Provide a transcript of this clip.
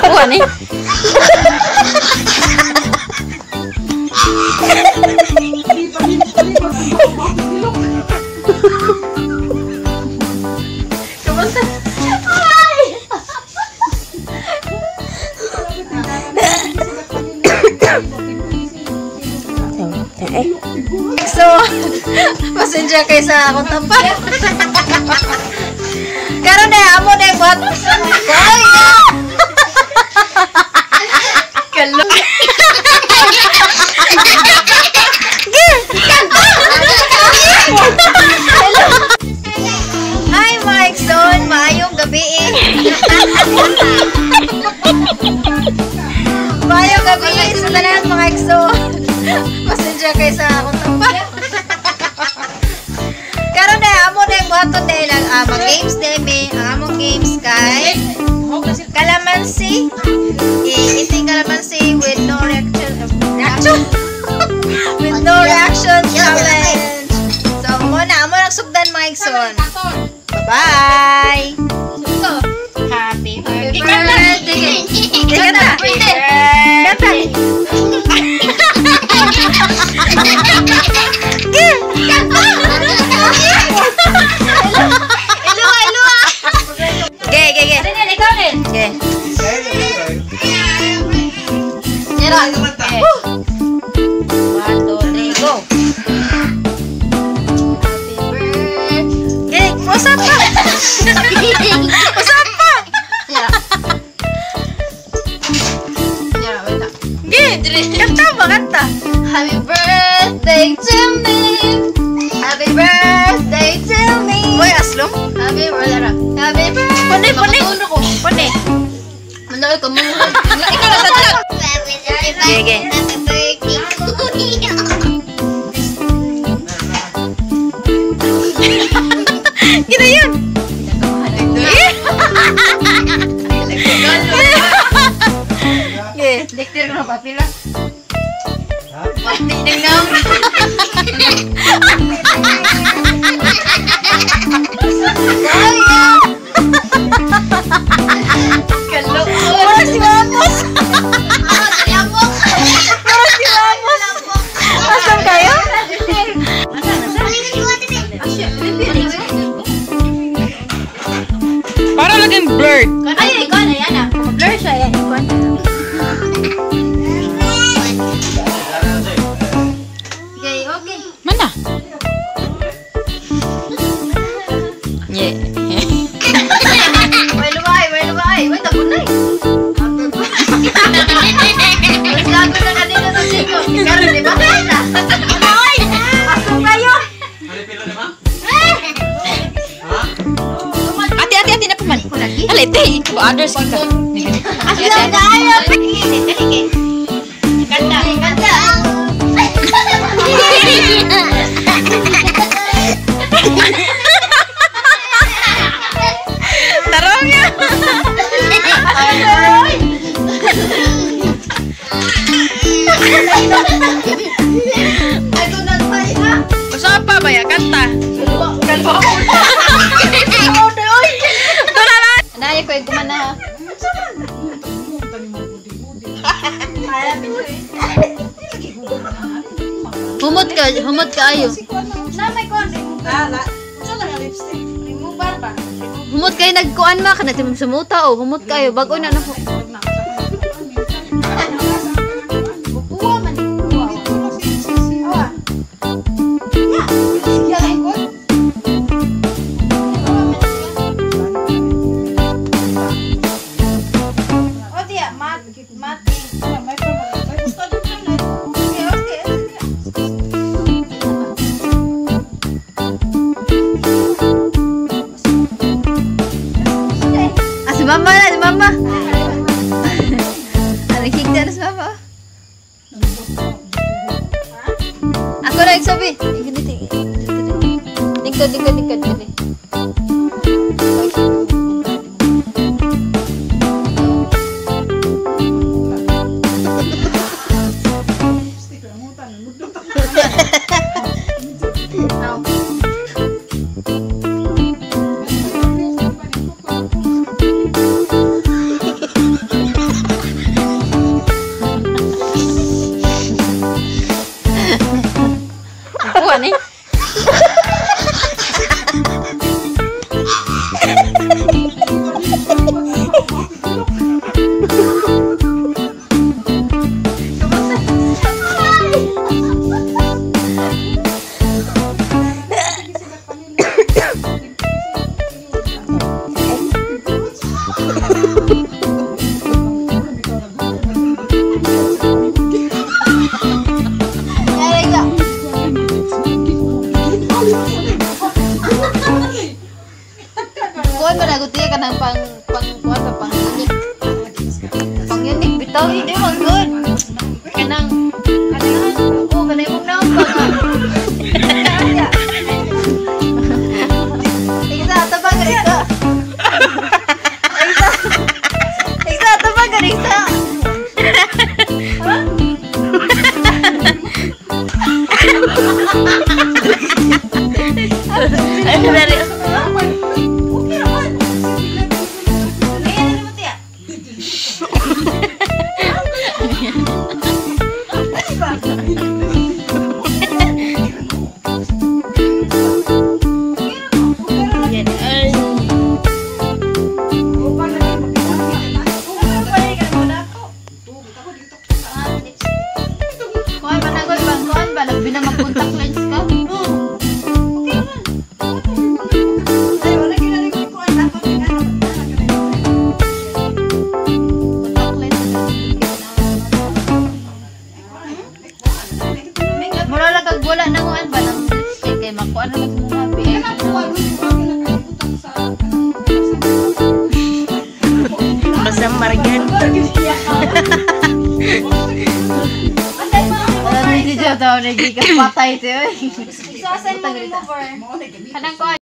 Kuha ni. Kamusta? Ay! So, pasensya kay sa akong tampan. Karon na amo na buhat. Ay! Kalo. Hi mga Exxon, maayong gabi eh. Maayong gabi eh sa tanan mga Exxon. Pasensya kay sa akong tampan. Karon na amo na buhaton na ilang games na mi. Ang among games kay Kalamansi. Eating kalamansi with no reaction. Reaction? With no reaction challenge. So, mo na. Amo nagsugdan mga Exxon. Bye-bye! Happy birthday! Kanta! Kanta! Iluwa, iluwa! Ge, ge, ge. Ikaw rin! Ge. Zero! 1, 2, 3, go! Happy birthday! Ge, usap pa! Usap pa! Zero. Zero, wait lang. Ge, kanta ba? Kanta! Happy birthday to me! Happy birthday to me! Boy, aslong? Happy birthday! Happy birthday! Pone, pone! Makatuno ko. Pone! Manood ka mo. Ikaw na sa tulog. Ge, ge. Happy birthday, Kuya. Gina yun! Ge. Lektir ko na papila. Tingnan. Wala si Mamos! Wala si Mamos! Asan kayo? Para laging blurred. Ay, ikaw na yan ah. Blur siya eh. Okay, okay. Mana? Yeah. Way luway, way luway. Way tabunay. Mas lago na kanina sa chico. Karon di ba? Hoy! Asan kayo? Ate, ate, ate na pa man. Alay, te. Others kita. Aslong kayo. Kanta, kanta. Tarong ya. I do not fight ha. Usa pa ba ya? Kanta. Kalbo. Tara na. Anaya ko yung kumana ha. Humot ka ayo. Humot kayo nagkuan ma kana timong sumuta o humot kayo bag-o na na po. Ah, si mama na, si mama. Ano, higda na si mama. Ako na nagsabi. Lingkod, lingkod, lingkod, lingkod. tiya kanang pang pang kuan ba, pang unique. Pang unique bitaw hindi man good. Kanang kanang oh, kanang imong naon pa nga. Isa, tabang ka. Isa. Isa, tabang ka isa. Ay, dali. Ngayon na mo tiya. Yan. Ay. Kuan ba na gud bang kuan ba, labi na mag-contact lens ka. Ay, wala kinali ko kuan ako. Contact lens. Mura lang kag wala na kuan ba ng lipstick kay makuan ra man sa mga labi. Basta margan. Wala na si Joe daw nagiging patay siya. So, saan mo remover? Kanang kuan.